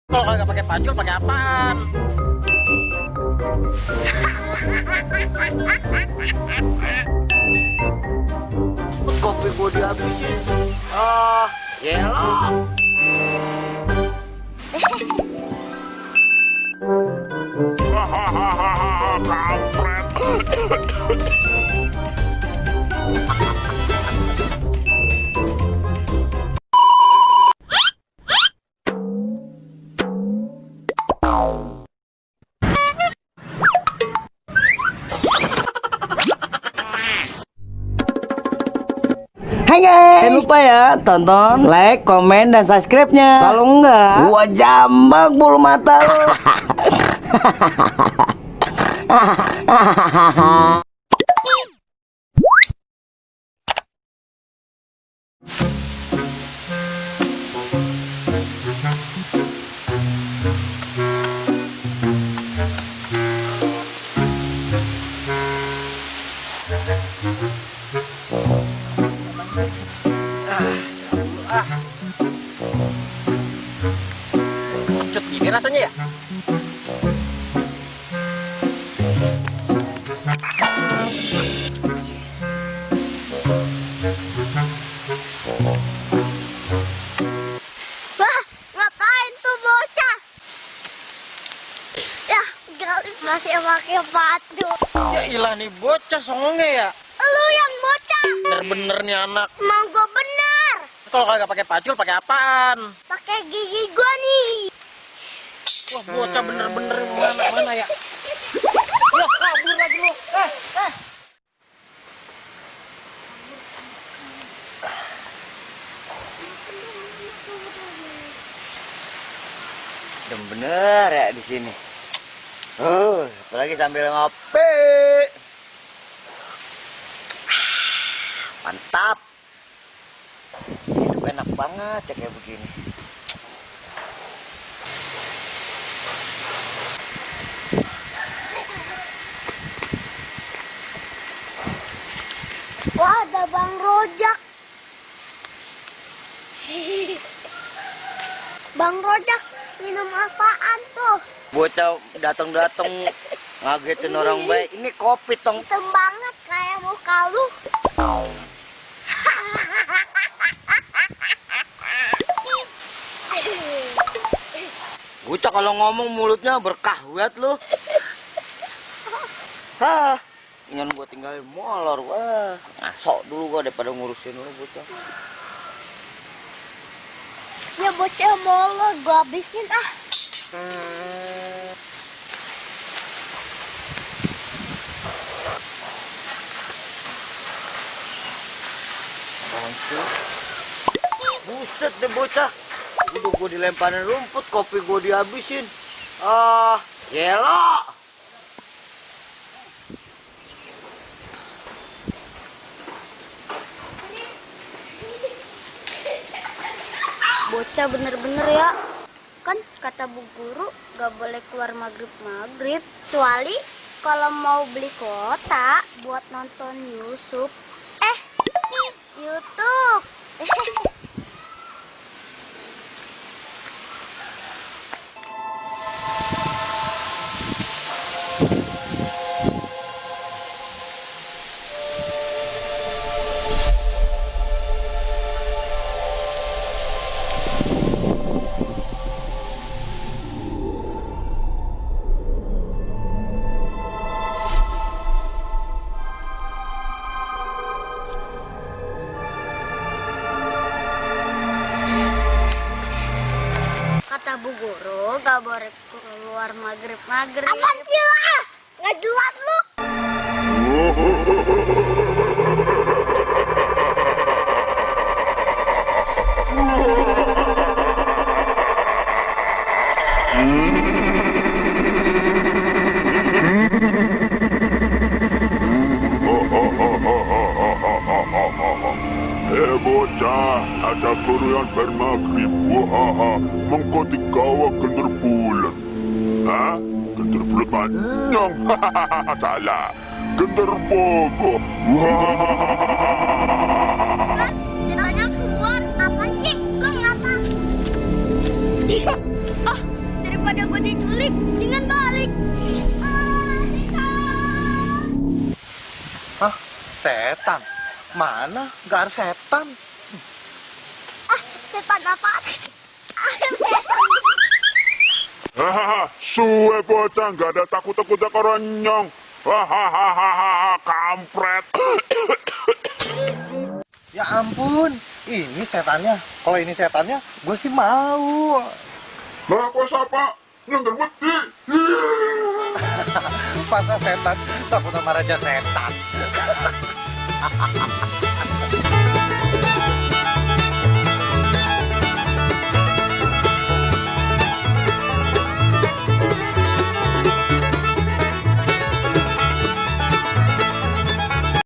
Kalau kagak pakai pacul, pakai apaan? Kopi gua dihabisin. Gelo. Hai guys, jangan lupa ya tonton, like, komen, dan subscribe-nya. Kalau enggak, gua jambak bulu mata lu. Cut gini rasanya ya? Wah, ngapain tuh bocah? Ya, Galih masih pakai batu. Ya ilah nih bocah songe ya. Lu yang bocah. Bener-bener nih anak. Emang gua bener. Kalau kagak pakai pacul, pakai apaan? Pakai gigi gua nih. Wah bocah bener-bener mana ya? Loh, kabur lagi lu. Bener ya di sini. Apalagi sambil ngopi. Mantap. Hidup enak banget ya kayak begini. Wah, ada Bang Rojak. Bang Rojak, minum apaan tuh? Bocah datang-datang ngagetin orang baik. Ini kopi tong. Hitam banget kayak muka lu. Bocah kalau ngomong mulutnya berkah banget lu. Hah, ingin gua tinggalin molor. Wah, ngasok dulu gua daripada ngurusin lu bocah. Ya bocah molor, gua habisin ah. Apaan sih? Buset deh bocah. Udah gua dilemparin rumput, kopi gua dihabisin. Gelo. Bocah bener-bener ya. Kan kata bu guru gak boleh keluar maghrib kecuali kalau mau beli kuota buat nonton YouTube. YouTube. Kata bu guru gak boleh keluar maghrib. Apaan sih lah? Gak jelas lu. Bocah, ada guru yang bermaghrib. Wahaha, mengkau dikawa gendur bulat. Hah? Gendur bulat manyong. Hahaha, salah. Gendur bogo. Wahaha. Ceritanya keluar. Apaan sih? Gue nggak tahu. daripada diculik, mendingan balik. Hah? Setan? Mana? Gak ada setan. Setan apa? Setan. Hahaha, suwe bocah nggak ada takut-takutnya koronyong. Hahaha, kampret. Ya ampun, ini setannya. Kalau ini setannya, gue sih mau. Nah, kok siapa? Nyengger wedi. Pasal setan, takut sama raja setan.